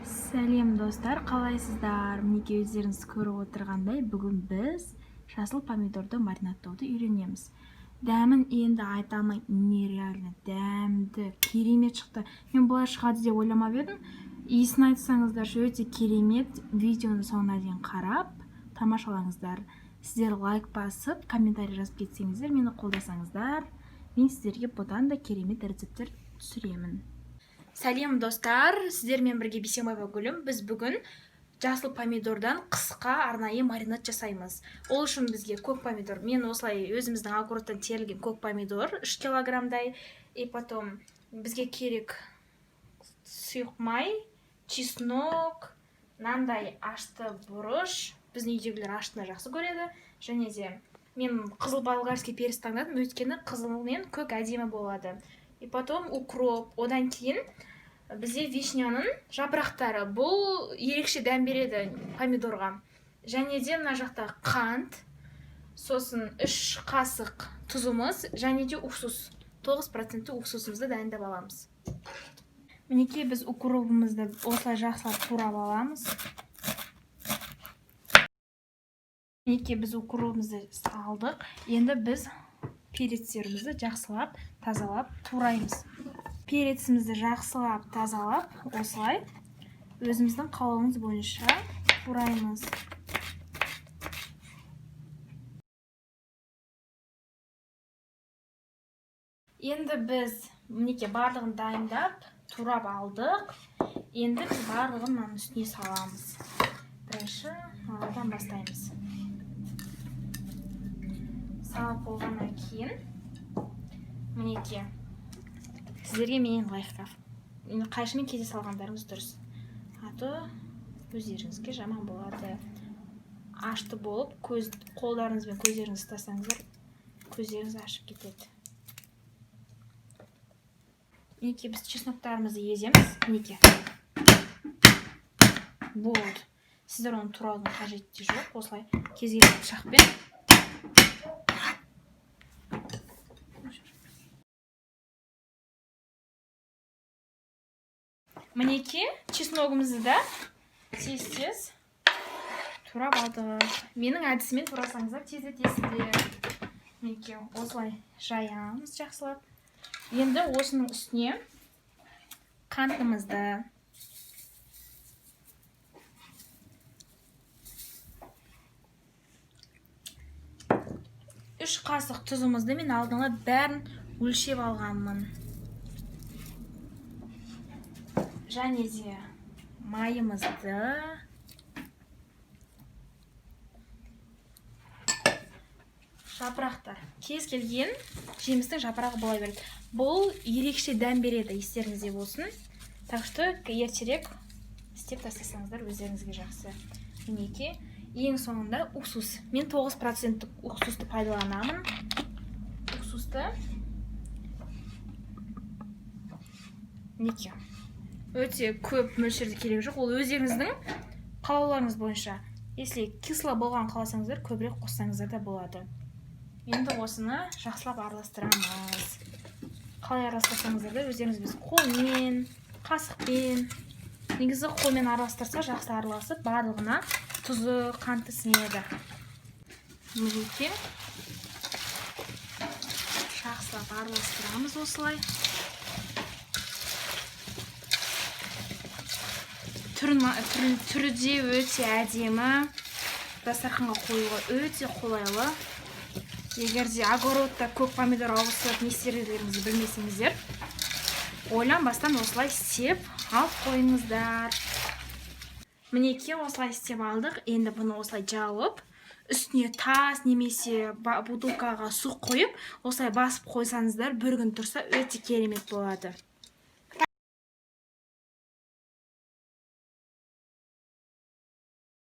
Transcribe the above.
Сәлем, достар, қалайсыздар? Мінекей, өздеріңіз көріп отырғандай, бүгін біз жасыл помидорды маринадтауды үйренеміз. Дәмін енді айта алмай, нереально дәмді, керемет шықты. Мен бұлай шығады деп ойламап едім. Иісін айтсаңыздаршы, өте керемет. Видеоны соңына дейін қарап тамашалаңыздар. Сіздер лайк басып, комментарий жазып кетсеңіздер, мені қолдасаңыздар, мен сіздерге бұдан да керемет рецепттер түсіремін. Сәлем, достар! Сіздермен бірге Бейсенбаева Гүлім. Біз бүгін жасыл помидордан қысқа арнайы маринад жасаймыз. Ол үшін бізге көк помидор, мен осылай өзіміздің огородтан терілген көк помидор 3 килограммдай, и потом бізге керек сұйық май, чеснок, мынандай ашты бұрыш, біздің үйдегілер аштыны жақсы көреді. Және де мен қызыл болгарский перец таңдадым, өйткені қызыл мен көк әдемі болады. И потом укроп, одан кейін бізде вишняның жапырақтары, бұл ерекше дәм береді помидорға. Және де мына жақта қант, сосын 3 қасық тұзымыз және де уксус, 9 процентті уксусымызды дайындап аламыз. Мінекей, біз укробымызды осылай жақсылап турап аламыз. Мінекей, біз укробымызды алдық. Енді біз перецтерімізді жақсылап тазалап тураймыз. Перецімізді жақсылап тазалап, осылай өзіміздің қалауымыз бойынша тураймыз. Енді біз, мінекей, барлығын дайындап, турап алдық. Енді біз барлығын мынаның үстіне саламыз. Бірінші мынадан бастаймыз. Салып болғаннан кейін, мінекей, сіздерге менен лайфхак: қайшымен кесе салғандарыңыз дұрыс, а то өздеріңізге жаман болады. Ашты болып, көз, қолдарыңызбен көздеріңізді ұстасаңыздар, көздеріңіз ашып кетеді. Мінекей, біз чесноктарымызды еземіз. Мінекей, болды. Сіздер оны тураудың қажеті де жоқ, осылай кез келген пышақпен. Мінекей, чесногымызды да тез тез турап алдық. Менің әдісіммен турасаңыздар, тездетесіздер. Мінекей, осылай жаямыз жақсылап. Енді осының үстіне қантымызды, 3 қасық тұзымызды, мен алдын ала бәрін өлшеп алғанмын, және де майымызды, жапырақтар, кез келген жемістің жапырағы бола береді. Бұл ерекше дәм береді, естеріңізде болсын. Так что ертерек істеп тастасаңыздар, өздеріңізге жақсы. Мінекей, ең соңында уксус. Мен 9 проценттік уксусты пайдаланамын. Уксусты, мінекей, өте көп мөлшерде керек жоқ, ол өздеріңіздің қалауларыңыз бойынша. Если кисло болған қаласаңыздар, көбірек қоссаңыздар да болады. Енді осыны жақсылап араластырамыз. Қалай араластырсаңыздар да, өздеріңіз білесіз, қолмен, қасықпен. Негізі қолмен араластырса, жақсы араласып, барлығына тұзы, қанты сіңеді. Мінекей, жақсылап араластырамыз осылай. Түрі де өте әдемі, дастарханға қоюға өте қолайлы. Егер де огородта көк помидор ауысып, не істерлеріңізді білмесеңіздер, ойланбастан осылай істеп алып қойыңыздар. Мінекей, осылай істеп алдық. Енді бұны осылай жауып, үстіне тас немесе бутылкаға су құйып, осылай басып қойсаңыздар, бір күн тұрса, өте керемет болады.